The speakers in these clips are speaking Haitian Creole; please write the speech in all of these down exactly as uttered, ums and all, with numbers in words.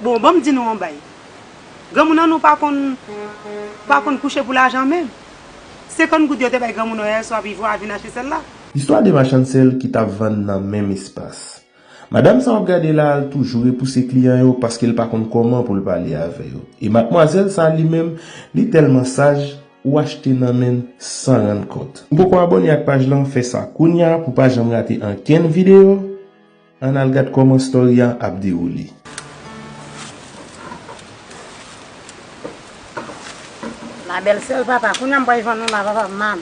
Bon, ban m di nou yon bagay. Granmoun an nou pa konn, pa konn kouche pou lajan menm. Senkant goud yo te bay granmoun an yè swa, pi vwa vin achte sèl la. Istwa de machann sèl ki t ap vann nan menm espas. Madanm sa w ap gade la a, l toujou repouse kliyan yo paske l pa konn kòman pou l pale avè yo. E madmwazèl sa a li menm, li tèlman saj, ou achte nan men l san rann kont. Ou poko abòne ak paj lan, fè sa kounye a pou pa janm rate ankenn videyo. Ann al gad kòman story a ap dewoule. Ma bèl sèl papa, kounye a m pral vann nou la papa m mal.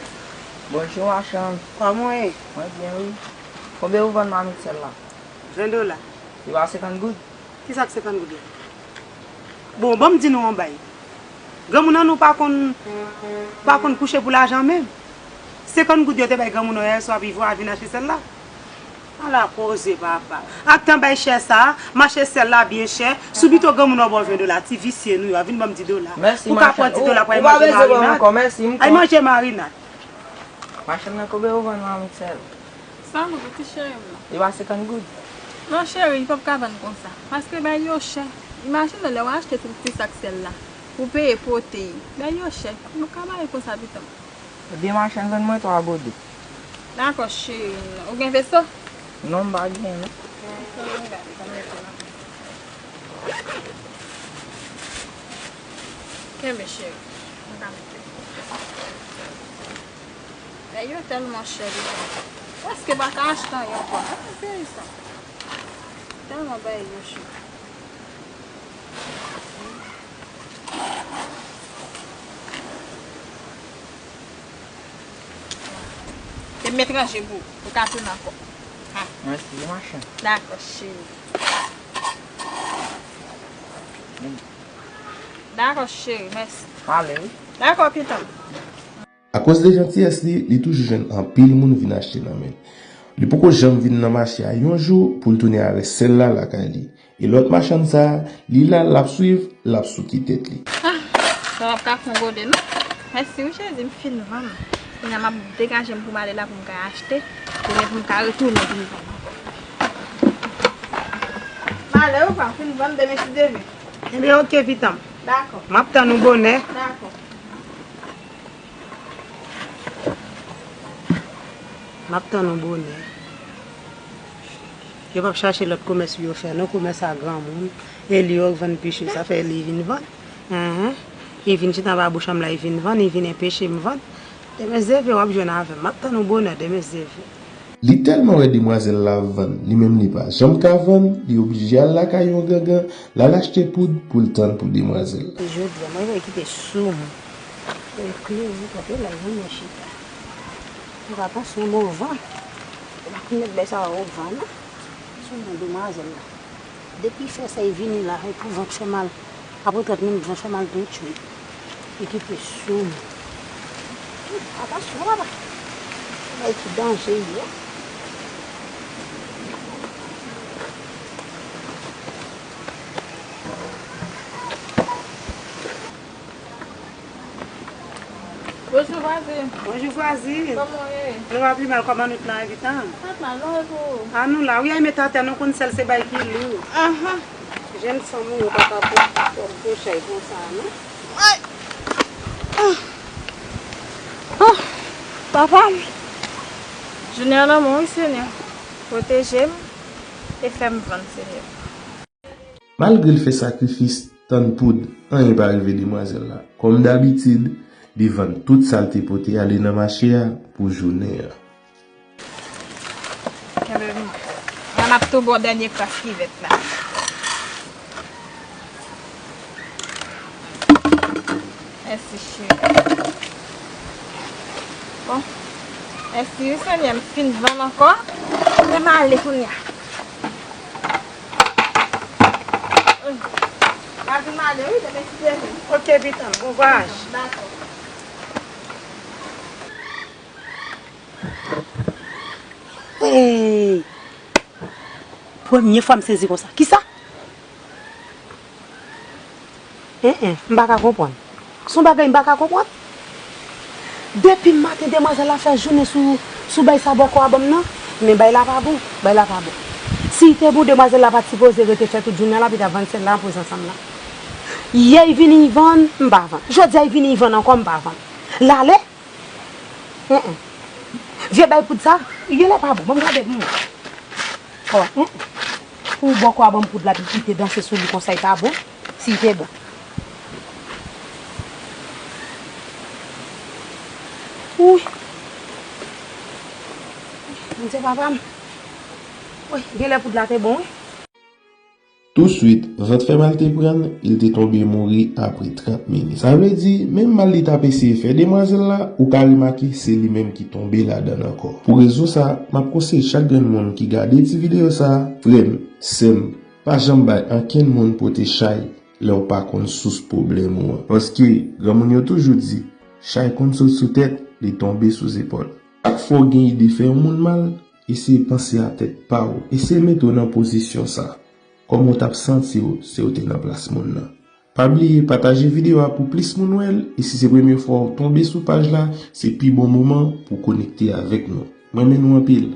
Bonjou machann. Kòman w ye? Mwen byen wi. Konbyen ou vann mamit sèl la? Ven dola. Li pa senkant goud? Kisa k senkant goud la? Bon, ban m di nou yon bagay. Granmoun an nou pa konn, pa konn kouche pou lajan menm. Senkant goud yo te bay granmoun an yè swa, pi vwa vin achte sèl la. Ala koze papa. Ak tan bay chè sa a, m achte sèl la byen chè. Sou bito granmoun an ba w ven dola, ti visye nou yo a, vin ban m di dola. Ou ka pran di dola pou al manje marinad. Ay manje marinad. Machann nan, konbyen ou vann mamit sèl? San goud wi ti cheri m nan. Li pa senkant goud? Non cheri, li p ap ka vann konsa. Paske bay yo chè. Imajine w lè w achte tout ti sak sèl la. Pou peye pote. Bay yo chè. Li p ap ka ba yo konsa pitit mwen. Ebyen machann, vann mwen twa gode. Dakò cheri m nan. Ou gen veso? Non, m pa gen non. Kenbe cheri. M ka mete. Bagay yo tèlman chè deja. Prèske pa ka achte anyen ankò. Gade serye sa. Tèlman bagay yo chè. Te m etranje pou ou ka tounen ankò. Mèsi, machann. Dakò, cheri. Dakò, cheri, mèsi. M ale wi. Dakò, pitit mwen. Akoz de jantiyès li, li toujou jwenn anpil moun vin achte nan men l. Li poko janm vin nan mache a yon jou pou l tounen avè sèl la lakay li. E lòt machann sa a, li la, l ap swiv, l ap souke tèt li. Ah, sa w ap ka fon gode non. Mèsi wi Jezi, m fin vann. Kounye a m ap degaje m pou m ale la pou m ka achte, oubyen pou m ka retounen vin vann. M ale wi pa, fin vann demen si Dye vle. Ebyen oke pitit mwen. Dakò. M ap tann ou bonè. Dakò. M ap tann ou bonè. Yo p ap chache lòt komès pou yo fè non, komès a granmoun. E li yo k vann pi chè, sa fè li vin vann. Enhen. Li vin chita anba bouch an m la, li vin vann, li vin enpeche m vann. Demen si Dye vle w ap jwenn avè m. M ap tann ou bonè, demen si Dye vle. Li tèlman wè demwazèl la ap vann, li menm li pa janm ka vann, li oblije al lakay yon gangan, l al achte poud pou l tann pou demwazèl la. Jodi a, mwen vle kite sou mwen. Eklere, kote la, yon mwen chita. Fè atansyon, bon van. Ou pa konn met bèy sa yo van, non. Sou mwen, demwazèl la. Depi fè sa, e vini la, e pou van k fè mal. Apre trant minit, van fè mal tou, tchwi. E kite sou mwen. Atansyon, papa. Bagay ki danje, ye. Bonjou vwazin. Bonjou vwazin. Kòman w ye? Nou pa pi mal, kòman nou t nan evitan? Pa t mal non, e pou ou? A nou la wi, ay met atè, nou konn sèl se bay ki lou. Ahan. Jèn fanm ou yo pa ka pran twòp gwo chay konsa non. Ay. Ah. Ah. Papa m. Jounen an nan men w wi Senyè. Pwoteje m e fè m vann Senyè. Malgre l fè sakrifis, tann poud, anyen pa rive demwazèl la. Kòm dabitid, li vann tout sa l te pote ale nan mache a pou jounen an. Kenbe m. Mwen ap tou ba w dènye kras kivèt la. Mèsi, cheri. Bon. Mèsi, wi, Senyè, m fin vann ankò. Men m ale kounye a. M ap vin m ale, wi, demen si Dye vle. Oke, pitit mwen, bon vwayaj. Dakò. Hey! Premye fwa m sezi konsa. Kisa? En, en, m pa ka konprann. Se yon bagay m pa ka konprann. Depi maten, demwazèl la fè jounen sou, sou bay sa bòkò a ban m nan. Men bay la pa bon, bay la pa bon. Si te bon, demwazèl la pa t sipoze rete fè tout jounen an, l ap vin ap vann sèl la an prezans an m nan. Yè, li vini, li vann, m pa vann. Jodi a, li vini, li vann ankò, m pa vann. L ale? Hen-en. Vye bay poud sa, li genlè pa bon. Ban m gade pou mwen. Ò, hen-en. Pou bò kò a ban m poud la, epi kite danse sou li konsa, li pa bon. Si li te bon. Wi. Bondye papa m. Wi, genlè poud la te bon, wi. Touswit, vant fè mal te pran l, e l te tonbe mouri apre trant minit. Sa vle di, menm mal li t ap eseye fè demwazèl la, ou ka remake se li menm ki tonbe ladan l ankò. Pou rezon sa, m ap konseye chak grenn moun ki gade ti videyo sa, frè m, sè m, pa janm bay ankenn moun pote chay lè w pa konn sous pwoblèm ou an. Paske, granmoun yo toujou di, chay konn sot sou tèt, li tonbe sou zepòl. Chak fwa w gen ide fè yon moun mal, eseye panse a tèt pa w. Eseye mete w nan pozisyon sa. Kòman w t ap santi w si w te nan plas moun nan? Pa bliye pataje videyo a pou plis moun wè l, e si se premye fwa w tonbe sou paj la, se pi bon moman pou w konekte avèk nou. M renmen nou anpil.